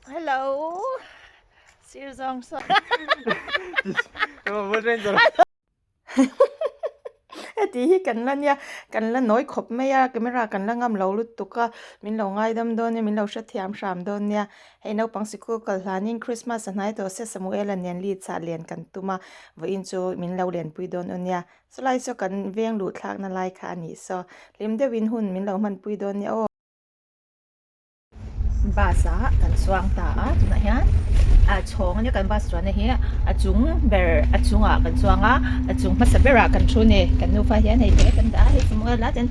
Hello Sir zawng saw Heti hi kan la nia kan la nawi khawp mai a camera kan la ngam lo lutuk a min lo ngaidam dawn nia min lo hrethiam hram dawn nia hei naupang sikul kal hlanin Christmas a hnai tawh se Samuela nen lead ah len kan tum a vawiin chu min lo lenpui dawn aw nia chulai chu kan veng luh thlakna lai kha a nih saw hlim deuhin hun min lo hmanpui dawn nia aw. Bus ah kan chuang ta a tunah hian a chhawng ania kan bus chuanna hi a chung ber a chungah kan chuang a a chung hmasa berah kan thu a ni kan nufa hian hei te kan dah a hei samuel a chuan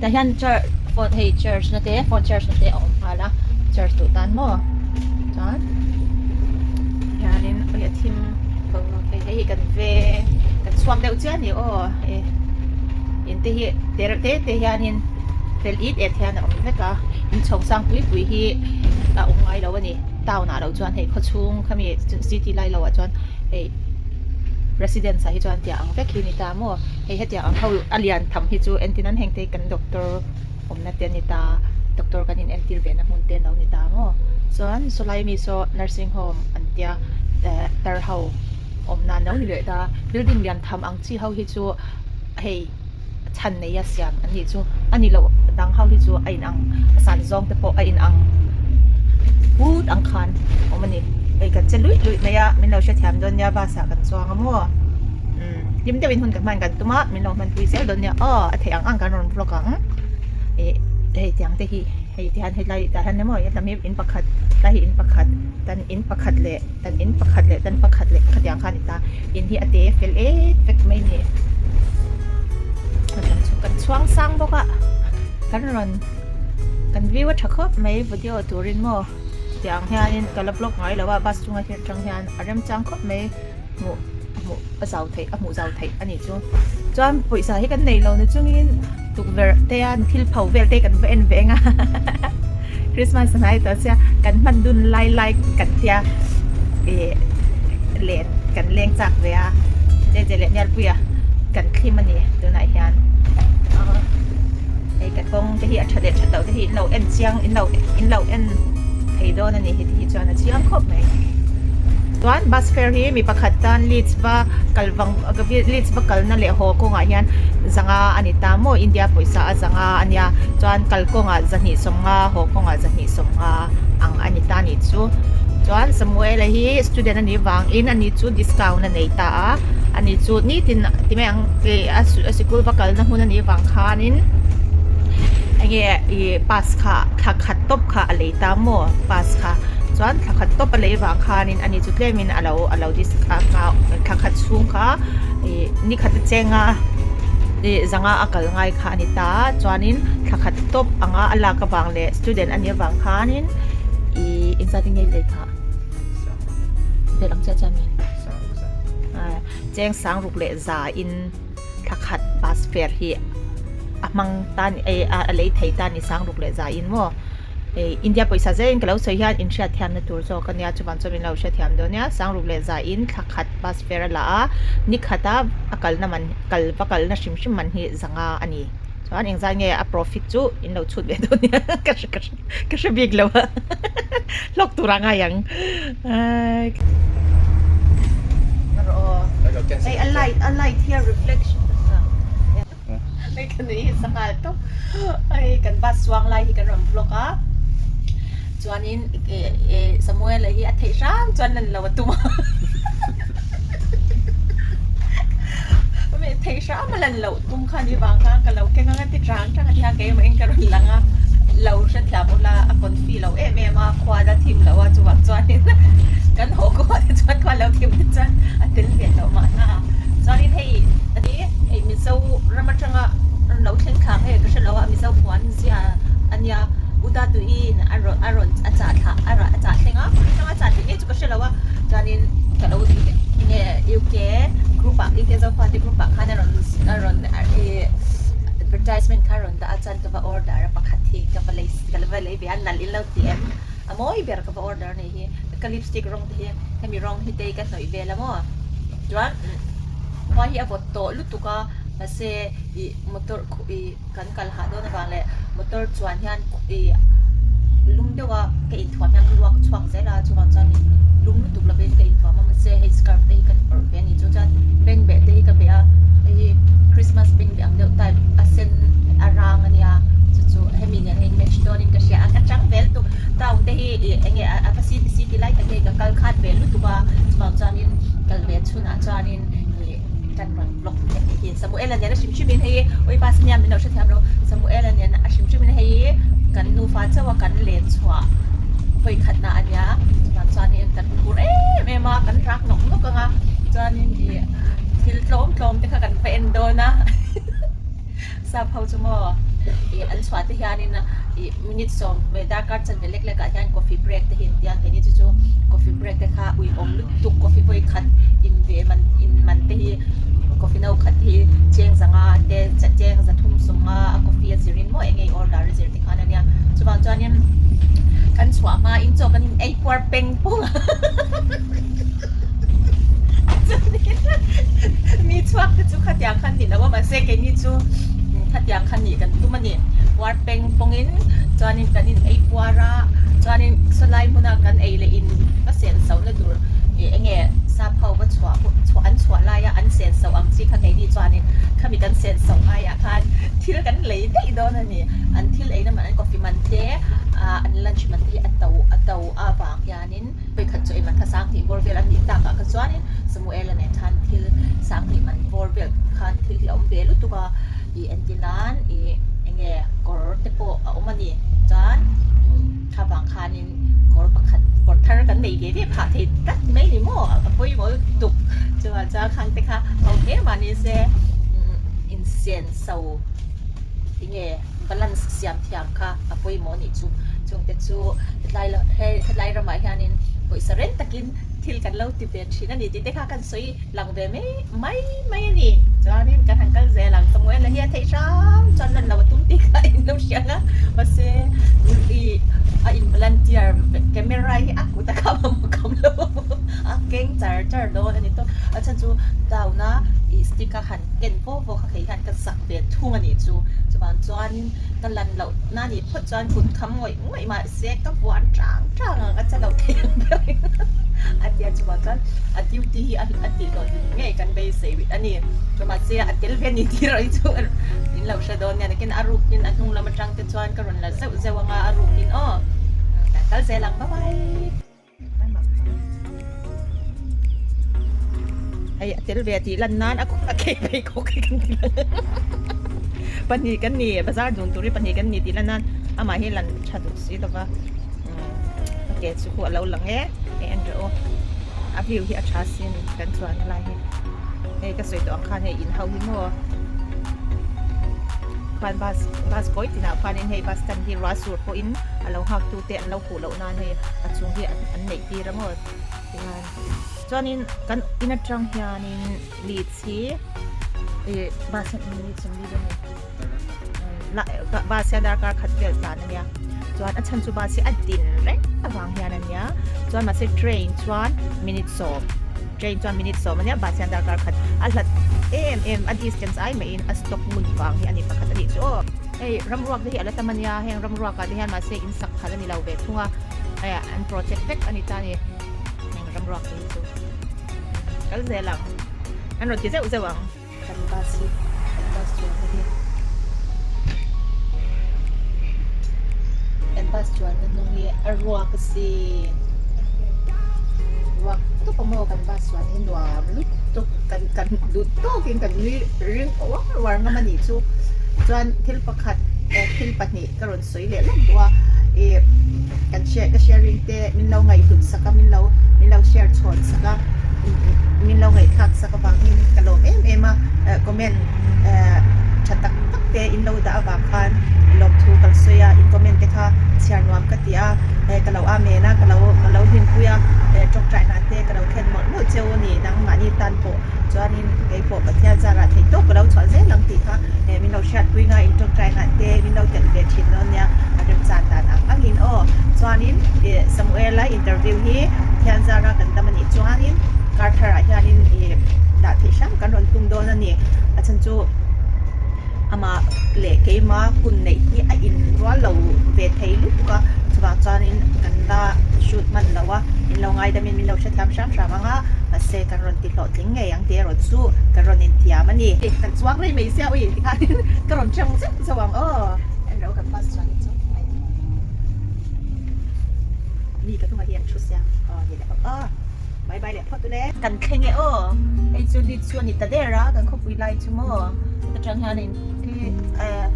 tah hian church phone hei church na te phone charge na te a awm nghal a charge duh tan maw chuan hianin hei a thim hei hei hi kan veng kan chhuak deuh chiah a ni aw hei in te hi te reuh te te hianin. Fel it et hian a awm vek a, inchhawng sang pui pui hi a awm ngai lo a ni. Town ah lo chuan hei khawchhung khami city lai lo ah chuan hei residence ah hi chuan tiang ang vek hi a ni ta maw. Hei hetiang ang ho a lian tham hi chu entin an heng te hi kan doctor awmna te a ni ta, doctor kan in entir ve na hmun te an lo ni ta maw. Chuan sawlai mi saw nursing home an tia eh tar ho awmna an lo ni leh ta. Building lian tham ang chi ho hi chu hei. chhan nei a siam an nih chu a ni loh dang ho hi chu a in ang a san zawng te pawh a in ang put ang khan awm a ni hei kan che luih luih mai a min lo hrethiam dawn nia bus ah kan chuang a maw umm hlim deuhin hun kan hman kan tum a min lo hmanpui zel dawn nia aw a theih ang ang kan rawn vlog ang ih hei tiang te hi hei ti hian helai tah hian emaw helam hi in pakhat tlai hi in pakhat tan in pakhat leh Tan in pakhat leh tan pakhat leh khatiang kha a ni ta. In hi a te fel et vek mai a ni. Kan chhuang sang bawk a, kan rawn kan view a tha khawp mai video turin maw tiang hianin ka la vlog ngai lo a bus chunga hi atang hian a remchang khawp mai hmuh hmuh a zau theih a hmuh zau theih a nih chu. Chuan pawisa hi kan nei lo na chungin tukverh te a thil pho vel te kan va en ve ang a Christmas a hnai tawh sia kan hman dun lai lai kan tia ih len kan leng chak ve a jeje leh Nialpuia kan thlim a ni tunah hian hei ka kawng te hi a tha leh tha loh te hi in lo en chiang in lo in lo en thei dawn a ni heti hi chuan a chiang khawp mai chuan bus fare hi mi pakhat tan Leeds va kal vang Leeds va kalna leh haw kawngah hian zanga a ni ta maw India pawisa a zanga a nia chuan kal kawngah zahnih sawmnga haw kawngah zahnih sawmnga ang a ni ta nih chu chuan Samuela hi student a nih vangin ani chu discount a nei ta a ani chu nitin ti mai ang a sikul va kalna hmun a nih vang khanin enge ih pass kha thla khat tawp kha a lei ta maw pass kha chuan thla khat tawp a lei vang khanin ani chu tlemin a lo a lo discount thla khat chhung kha ih ni khat a cheng a ih zanga a kal ngai kha a ni ta a chuanin thla khat tawp anga a lak avang leh student a nih avang khanin ih engzat in nge i lei phah vel ang chiah chiah a mi cheng sang ruk leh za in thla khat bus fare hi a hmang tan a lei thei ta a ni sang ruk leh za in maw. Hei India pawisa zaiin ka lo sawi hian in hriatthiamna tur zawk a nia chuvang chuan min lo hrethiam dawn nia sangruk leh zaiin thla khat bus fare a la a ni khata a kalna man kal va kalna hrim hrim man hi zanga a ni chuan engzat nge a profit chu in lo chhut ve dawn nia ka hre ka hre ka hre bik lo a hlawk tur a ngai ang hei a light a light hi a reflection Hei ka nui hi sanghal tawp hei kan bus chuang lai hi kan rawn vlog a chuanin Samuel-a hi a theih hram chuan lan lo a tum a theih hram a lan loh tum kha ni vang khan ka lo keng anga ti chang chang a ti a keimah in ka rawn lang a lo hrethiam ula a confi lo em em a khua la thim lo a chuvang chuanin kan haw khua te chuan khua lo thim te chuan a tel ve tawh mahna chuanin hei Hei Mizo ram atanga rawn lo thleng thla nge ka hrelo a Mizo puan zia ania Uda tuiin a rawn a rawn a chah thla a a chah thleng a atanga a chah thleng nge chu ka hrelo a chuanin ka lo nge UK group ah UK Zofate group ah khan a rawn a rawn ih advertisement kha a rawn dah a chuan ka va order a pakhat hi ka va lei ka va lei ve a nalh in lo ti em a mawi ber ka va order a nih hi ka lipstick rawng te hi hemi rawng hi te hi ka hnawih vel a maw chuan. Khua hi a vawt tawh lutuk a mahse ih motor ih kan kal hah dawn avang leh motor chuan hian ih lum deuh a ka inthuam hian ka luak chhuak zel. te hi ih eng nge a va city city lai tak hi ka kal khat ve lutuk a chuvang chuanin kal ve chhunah chuanin ih kan rawn vlog leh a ni. Samuela nen a hrim hrimin hei ui bus nia min lo hrethiam lo Samuela nen a hrim hrimin hei kan nufa chauh a kan len chhuah vawi khatna a nia chuvang chuanin kan phur em em a kan rak nawk nawk ang a chuanin ih thil tlawm tlawm te kha kan va en dawn a. Sap ho chu maw ih an chhuah te hianin ih minute sawm leh darkar chanve lek lek ah hian coffee break te hi an tia keini chu chu coffee break te kha uiawm lutuk coffee vawi khat in ve man in man te hi coffee no khat hi cheng zanga te cheng za thum sawmnga a coffee a zir in maw eng nge i order a zir te khan ania chuvang chuanin kan chhuah hma in chaw kan in ei puar peng pung a chuanin mi chhuak te chu khatiang khan ni lo a mahse keini chu khatiang khan nih kan tum a ni puar peng pawngin chuanin kan in ei puar a chuanin sawlai hmuna kan ei leh in va sen so na tur ih eng nge sap ho va chhuah chhuah an chhuah laia an sen so ang chi kha keini chuanin khami kan sen so aiah khan thil kan lei daih dawn a ni an thil ei na man an coffee man te ah an lunch man te hi a to a to avang hianin. Vawikhat chu eiman kha Sanghnih bawr vel a nih takah kha chuanin Samuela nen khan thil Sanghnih man bawr vel khan thil hi a awm ve lutuk a, ih entir nan ih eng nge kawr te pawh a awm a ni. Chuan kha vang khanin kawr pakhat kawr thar kan nei ve ve phah thei tlat mai ni maw a pawimawh lutuk. Chuan chuan khang te kha ho hle mah ni se insen so tinge balance siam thiam kha a pawimawh a nih chu. Chungte chu hetlai lo he hetlai ramah hianin pawisa reng takin thil kan lo ti ve thin a ni tih te kha kan sawi lang ve mai mai mai a ni. Chuanin kan han kal zel ang Samuel-a hi a theih hram chuan lan lo a tum tih kha in lo hria ang a mahse ih a in volunteer camera hi a kut a kham a maw kham lo a keng char char dawn a ni tawp. A chhan chu down a ih stick a han ken vaw vaw kha kei hian ka zak ve thung a nih chu. Chuvang chuanin ka lan loh na nih phawt chuan kut kham ngawih ngawih mahse ka vuan chang chang ang a che lo thei ang ber in a tia chuvang chuan a duty hi a tih hlawh ding ngei kan beisei a ni. Chu mahse a tel ve ni tih erawh hi chu in lo hre dawn nia nakin a rukin a hnung lam atang te chuan ka rawn la zeuh zeuh anga a rukin aw kan kal zel ang bye bye. Hei a tel ve tih lan nan a a ke phei khawk hi kan ti lang pahnih kan ni bazar dun tur hi pahnih kan ni tih lan nan amah hi lan tha duh si lova a ke chu khu a lo lang e hei en rawh u a view hi a tha sin kan chuan na lai hi hei ka sawi tawh ang khan hei in ho hi maw khuan bus bus kawi tinah khuanin hei bus stand hi ruah sur pawhin a lo nghak tu te an lo huh loh nan hei a chung hi an neih tir a maw tihian chuanin kan in atang hianin Leeds hi ih bus hian minute sawmli dawn a ni bus hian darkar khat vel tlan a nia chuan a chhan chu bus hi a din reng avang hian a nia chuan mahse train chuan minute sawm train chuan minute sawm a nia bus hian darkar khat a hlat em em a distance ai maiin a stop ngun vang hi a ni pakhat a nih chu aw. Hei ramruak te hi a la tam a nia heng ramruak ah te hian mahse in sak phal a ni lo ve thung a hei an project vek a ni ta a ni heng ramruak te hi chu kal zel ang an rawn ti zeuh zeuh ang. Kan bus hi kan bus chuan na hi kan bus chuan na hnung hi a ruak a sin ruak tawp a maw kan bus chuan hi nuam lutuk kan kan duh tawkin kan nui ring uar uar ngam a nih chu. Chuan thil pakhat eh thil pahnih ka rawn sawi leh lawk duh a ih kan share ka sharing te min lo ngaihhlut sak a min lo min lo share chhawn sak a min lo ngaihthlak sak avangin ka lawm em em a eh comment eh tha tak tak te in lo dah avang khan lawmthu ka la sawi a in comment te kha chhiar nuam ka ti a eh ka lo amen a ka lo ka lo hlimpui a eh tawngtai na te ka lo thlen mawlh mawlh cheu a ni nangmahni tan pawh Chuanin kei pawh Pathian zarah theih tawk ka lo chhuah zel ang tih kha eh min lo hriatpui nga in tawngtai ngah te min lo telh ve thin dawn nia a remchan dan ang angin aw. Chuanin ih Samuela interview hi Pathian zara kan dam a nih chuanin kar tharah hianin ih dah theih hram kan rawn tum dawn a ni. A chhan chu amah leh keima hun neih hi a inrual lo ve thei lutuk a, chuvang chuanin kan la shoot hman lo a, min lo ngaidamin min lo hrethiam hram hram ang a, mahse kan rawn ti hlawhtling ngei ang tih erawh chu kan rawn inthiam a ni. Kan chuang rei mai sia ui tikhanin ka rawn tang zeuh zeuh ang aw. Hello kan bus chuan hi chu. Mi ka hnungah hian thu sia aw ni leh aw bye bye leh phawt ule. Kan thleng e aw hei chu lead chu a ni ta der a kan khawpui lai chu maw heta tang hianin khi eh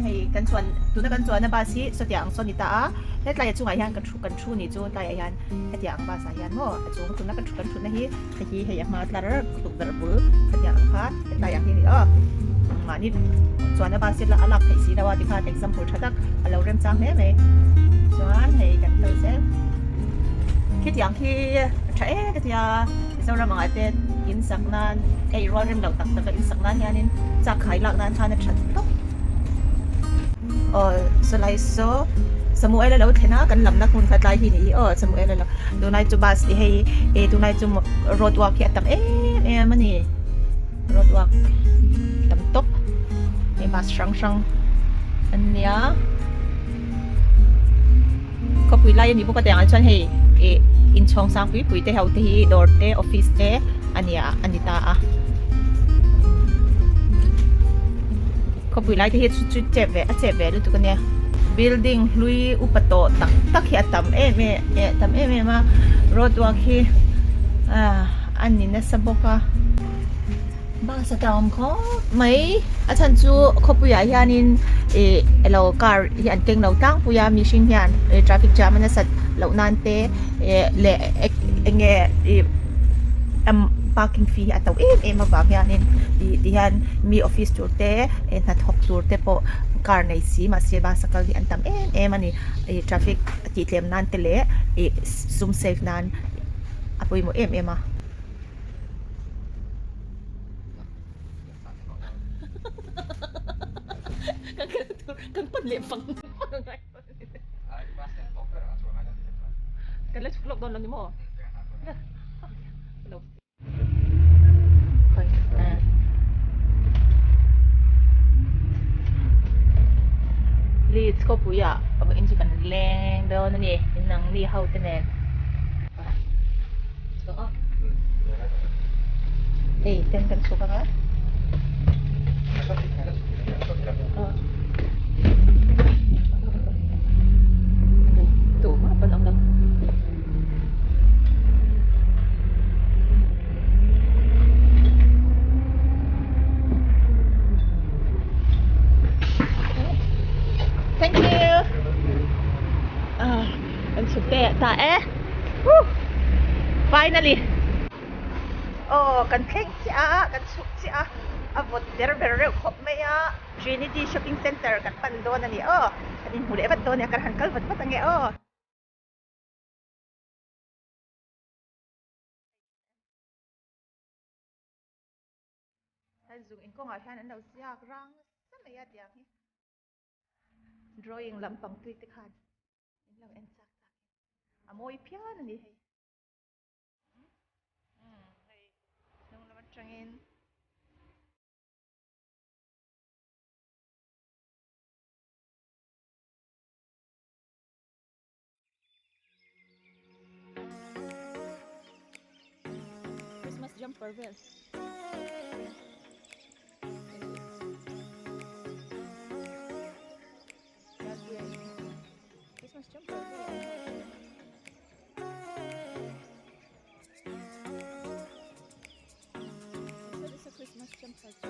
hei kan chuan tuna kan chuan a bus hi sawtiang saw ni ta a hetlai a chungah hian ka thu kan thu ni chu tlaiah hian hetiang bus ah hian maw a chung tuna kan thu kan thutna hi hei hi hei a hma tlar tukverh bul hetiang ang kha hetlai ang hi a ni aw mahni chuan a bus hi a lak theih si lo a tikhan example tha tak a lo remchang hle mai chuan hei kan kal zel khitiang khi a tha em hetia Mizoram angah te in sak nan ei rual rem lo tak tak a in sak nan hianin chak khai lak nan khan a tha tawp aw sawlai saw Samuel a lo thlen a kan lamna hmun kha tlai hi ni hi aw Samuel a lo tunlai chu bus hi hei eh tunlai chu road work hi a tam em em a ni road work tam tawp hei bus hrang hrang an nia khawpui lai a nih bawk a tiangah chuan hei ih inchhawng sang pui pui te ho te hi dawr te office te a ni a a ni ta a khawpui lai te hi chu chep ve a chep ve lutuk a nia building hlui upa tawh tak tak hi a tam em em eh tam em em a road work hi ah a ni nasa bawk a. Bus a tam khawp mai a chhan chu khawpuiah hianin ih elo car hi an keng lo tlangpui a mihring hian ih traffic jam a nasat loh nan te ih leh eng nge ih parking fee hi a to em em avang hianin ih ti hian mi office tur te ih hnathawk tur te pawh car nei si mahse bus a kal hi an tam em em a ni ih traffic tih tlem nan te leh ih sum save nan a pawimawh em em a. Kan pan leh fang Kan la chhuk lawk dawn lo ni maw? Leeds khawpuiah in chu kan leng dawn a ni nangni ho te nen. Hei ten kan chhuk anga tumah pawn awm lo. Thank you. Ah. Kan chhuk te ta e. Woo! Finally. Aw kan thleng chiah a, kan chhuk chiah a, a vawt ber ber reuh khawp mai a. Trinity Shopping Centre kan pan dawn a ni aw. Kan inhmu leh vat dawn a nia, kan han kal vat vat ange aw. Zung inkawngah hian an lo ziak rang nasa mai a tiang hi. Drawing lampang tui te khan in lo en chak chak in a mawi phian a ni hei. Hei hnung lam atangin. Christmas jumper vel. Christmas jumper vel. This is a Christmas jumper.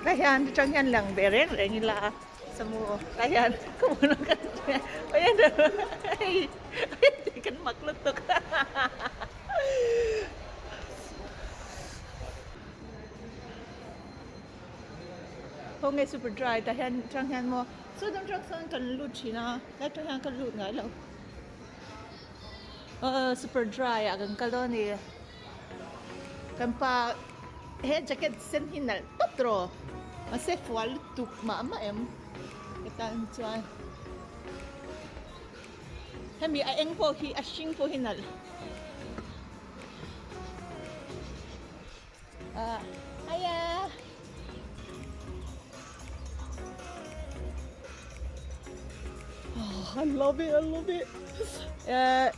Tah hian atang hian lang ve reng reng ila samu tah hian ka hmun a kan hei kan mak lutuk khawnge super dry tah hian atang hian maw saw dang atang sawn kan lut thin a tlai atang hian ka lut ngai lo aw super dry ah kan kal dawn a ni. Kan pa he jacket sen hi nalh tawp tawh mahse fual lutuk mah mah em ka tan chuan hemi a eng pawh hi a hring pawh hi nalh ah hiya oh I love it I love it eh.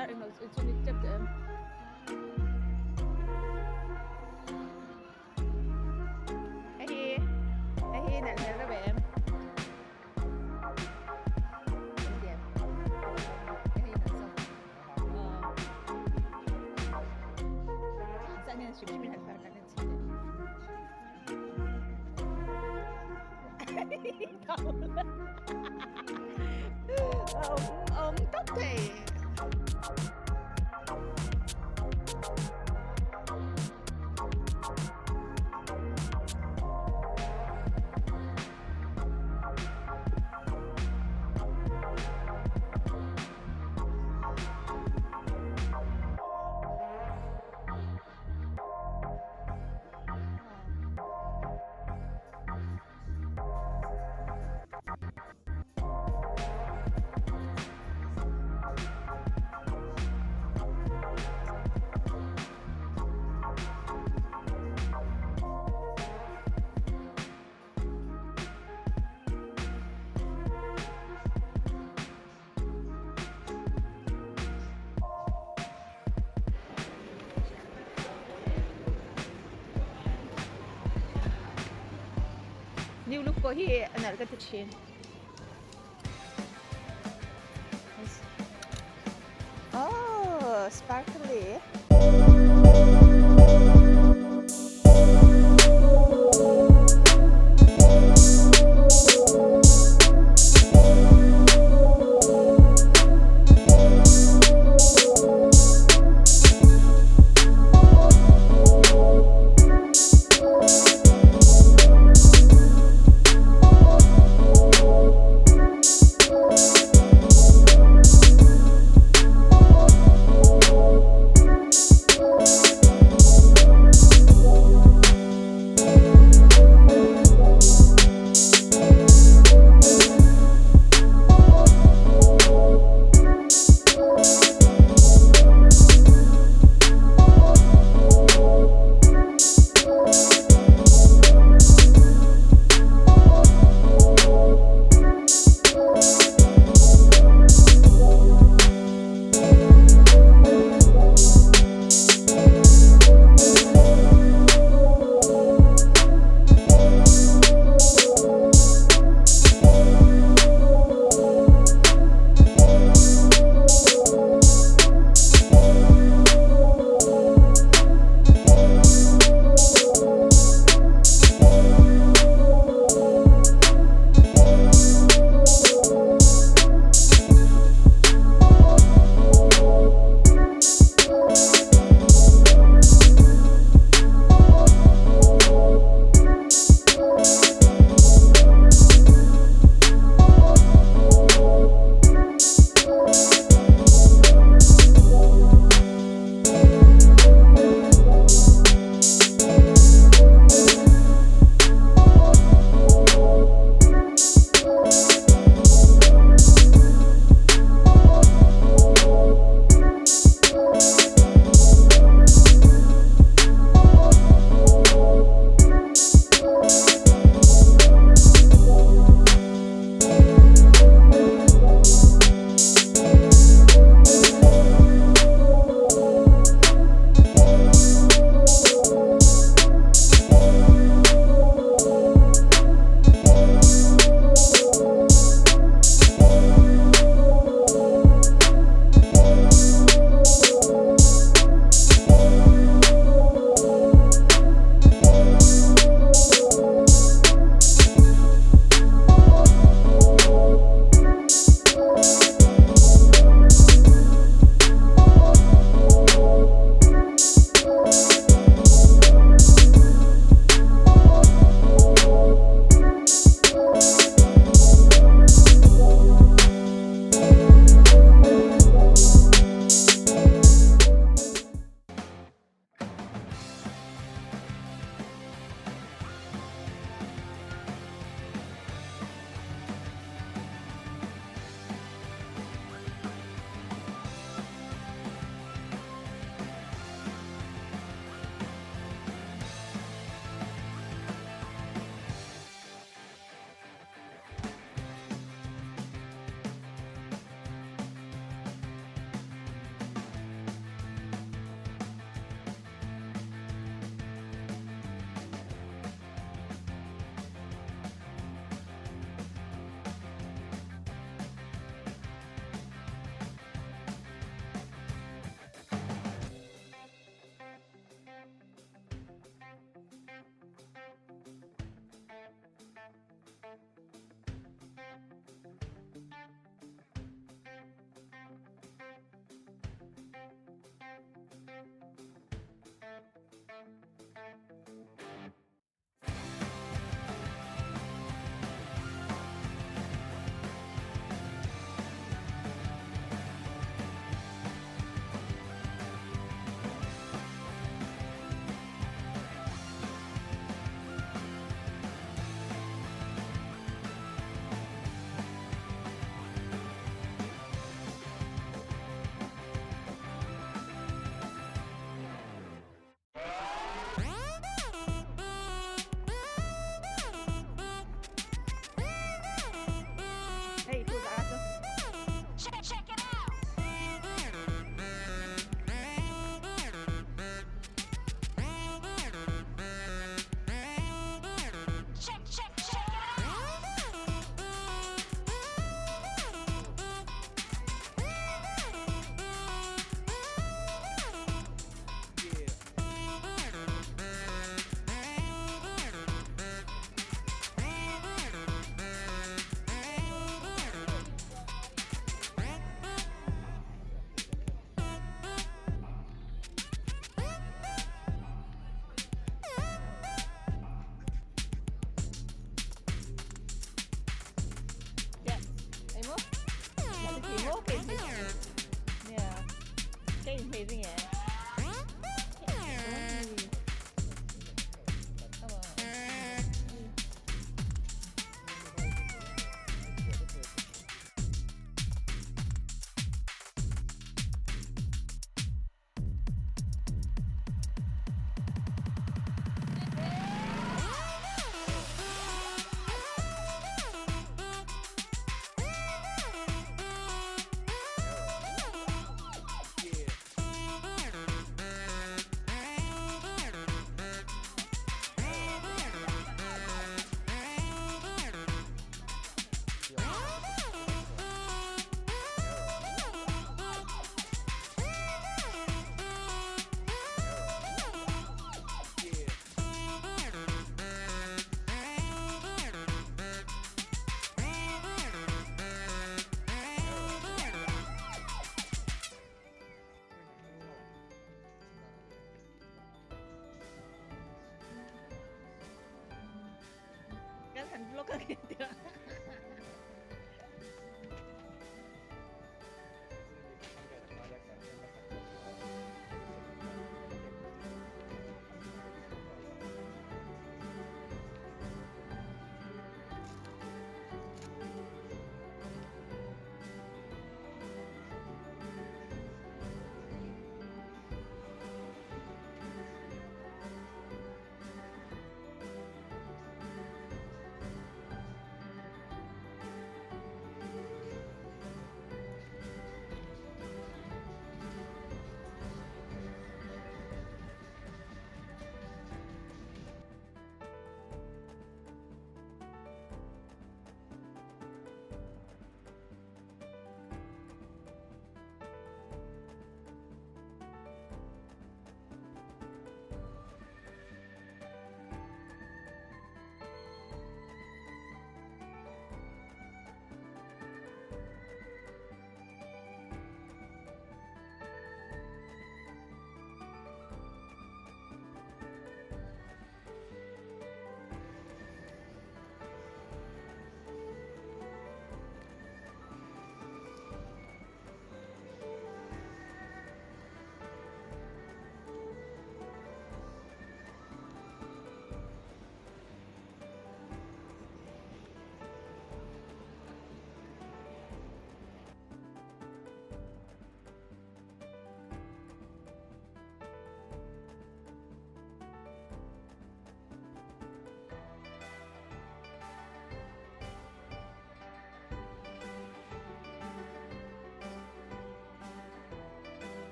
Dar englo chu ni tep tawh em? Hei hi hei hi nalh hmel reuh em? Awm tawp thei. New look pawh hi a nalh ka ti thin. Oh, sparkly. Kan han vlog a nge tia.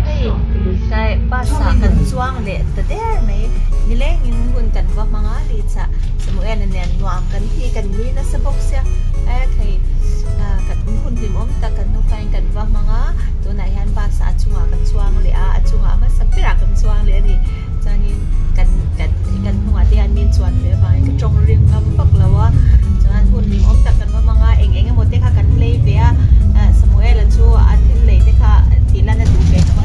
Hei tlai bus ah kan chuang leh ta der mai nilengin hun kan va hmang a Leeds ah Samuel-a nen nuam kan ti kan nui nasa bawk sia e thei ah kan hun hlimawm tak kan nufa in kan va hmang a tunah hian bus ah a chungah kan chuang leh a a chungah hmasa berah kan chuang leh a ni chuanin kan kan kan hnungah te hian min chuan ve avangin ka tawng ring ngam vak lo a chuan hun hlimawm tak kan va hmang a eng eng emaw te kha kan lei ve a ah Samuel-a chu a thil lei te kha tih lan a duh ve tawh a.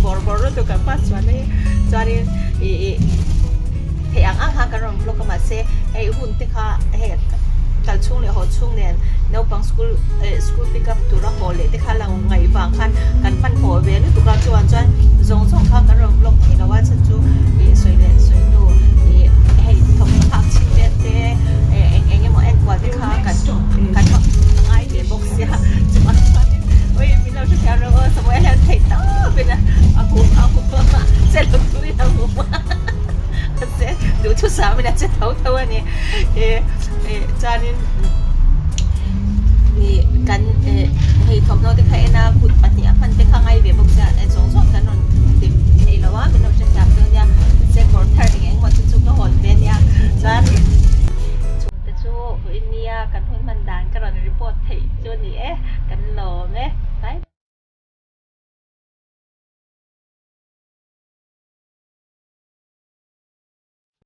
bawrh bawrh lutuk kan bus chuan hi chuanin ih ih theih ang ang khan kan rawn vlog a mahse hei hun te kha hei kal chhung leh haw chhung nen naupang school eh school pick up tura haw leh te kha lo ngaih vang khan kan hmanhmawh ve lutuk a chuan chuan zawng zawng kha kan rawn vlog thei lo a chhan chu ih sawi leh sawi hnu ih hei thawmhnaw hak chhin vel te eh eng eng emaw en kual te kha kan kan ngai ve bawk sia chuvang chuanin ui min lo hrethiam rawh aw samuel hian theih tawp in a hum a hum a che lo turin a hum a mahse duhthusam in a che tho tho a ni ih ih chuanin.